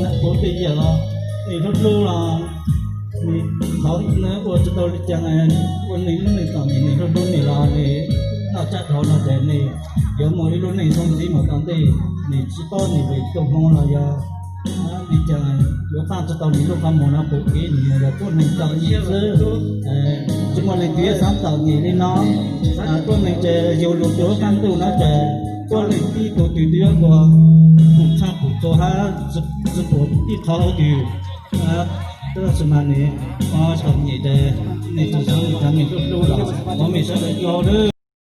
nws puv tej yam los nws hlub hlub los nws qhov ua tsis tau li cas, ua nws lub neej txom nyem nws hlub hlub nws los nws noj tsab dhau no ces nws yuav muaj ib lub neej zoo ntxiv mus tom ntej. Nws tsis paub nws vim tuaj hmoob los yog Li cas yuav qaaj tsi tau nws lub qhov muag no pum kev nws yog tuab neeg txom nyem xwb. Tsi muaj leej twg yuav xaav txom nyem li no. Tuab neeg ces yug lug rua qaab ntuj no ces tuab neeg tib tug twg twb yuav luag pum tshaj pum txhua hab tsi pum ib qho hauv twg. Tab sis mas nws txom nyem ces nws tsi xaav nws cov me tub tub los ua mej sawv daws cuag hauv lawm.